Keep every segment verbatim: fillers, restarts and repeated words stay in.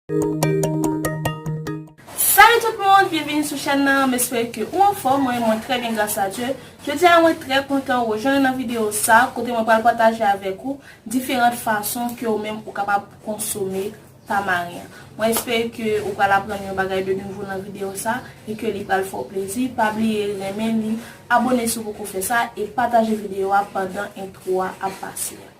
Salut tout moun, byenvini sou chèn nan. M espere ke ou anfòm, mwen, mwen trè byen, gras a Dye. Jodi a, mwen trè kontan rejwenn nan videyo sa, kote mwen pral pataje avèk ou diferan fason ke ou menm ou kapab konsome tamaren an. Mwen espere ke ou pral aprann yon bagay de nouvo nan videyo sa e ke li pral fè w plezi. Pa bliye renmen li, abòne si w poko fè sa e pataje videyo a pandan entwo a ap pase a.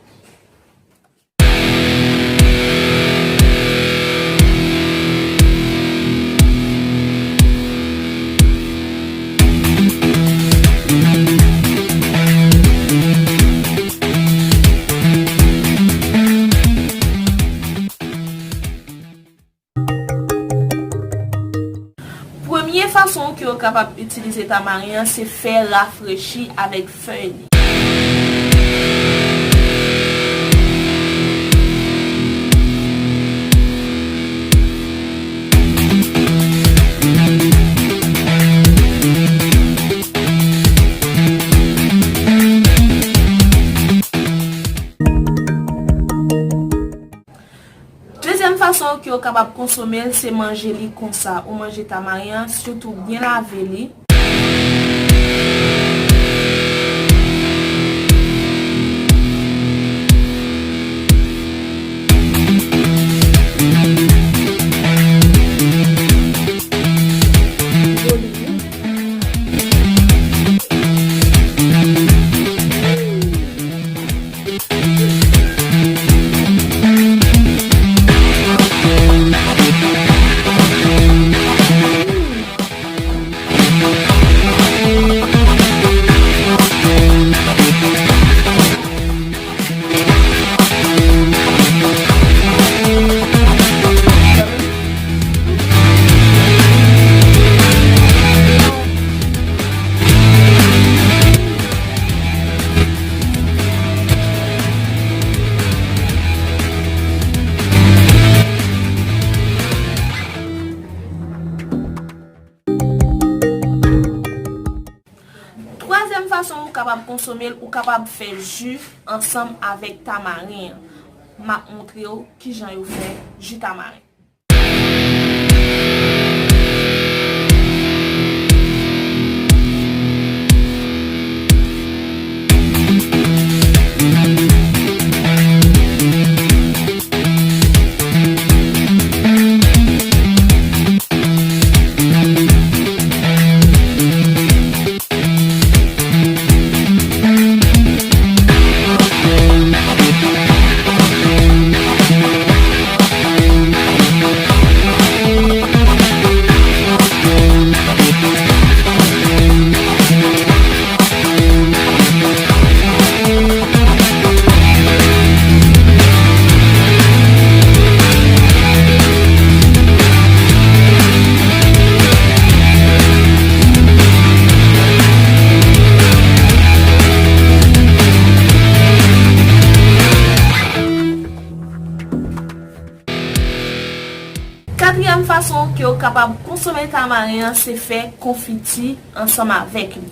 Premye fason ke w kapab itilize tamaren an, se fè rafrechi avèk fèy li. Dezyèm fason ke w kapab konsome l, se manje li konsa. Ou manje tamaren an, sitou byen lave li. Twazyèm fason ou kapab konsome l, ou kapab fè ji ansanm avèk tamaren an. M ap montre w kijan yo fè ji tamaren. Katriyèm fason ke w kapab konsome tamaren an, se fè konfiti ansanm avèk li.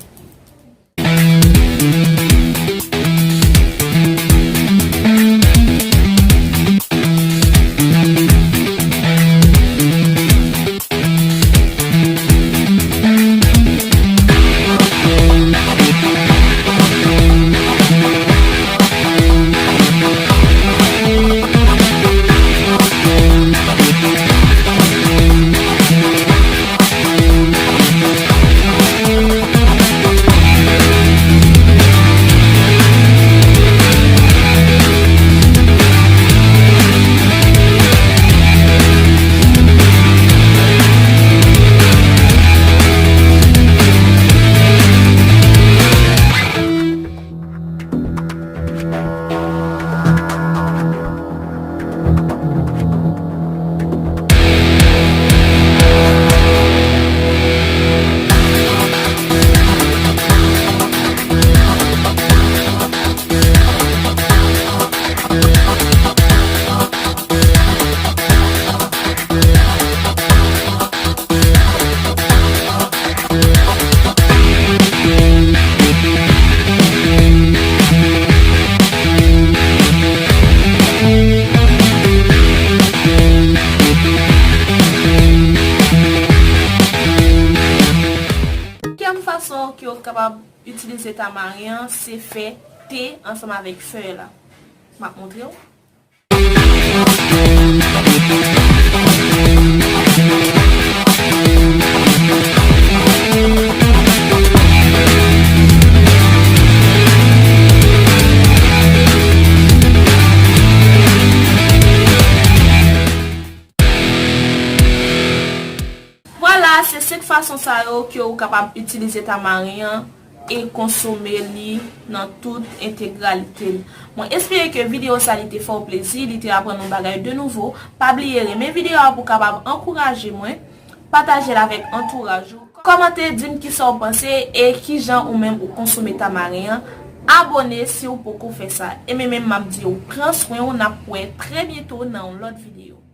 kapab itilize tamaren an, se fè te ansanm avèk fèy la. M ap montre w. Vwala, se senk fason sa yo ke ou kapab itilize tamaren an e konsome li nan tout entegralite l. Mwen espere ke videyo sa li te fè w plezi, li te aprann yon bagay de nouvo. Pa bliye renmen videyo a pou w kapab ankouraje mwen, pataje l avèk antouraj ou, kòmante, di m kisa w panse e kijan ou menm ou konsome tamaren an. Abòne si w poko fè sa. E mwen menm m ap di w pran swen w, n ap wè trè byento nan yon lòt videyo.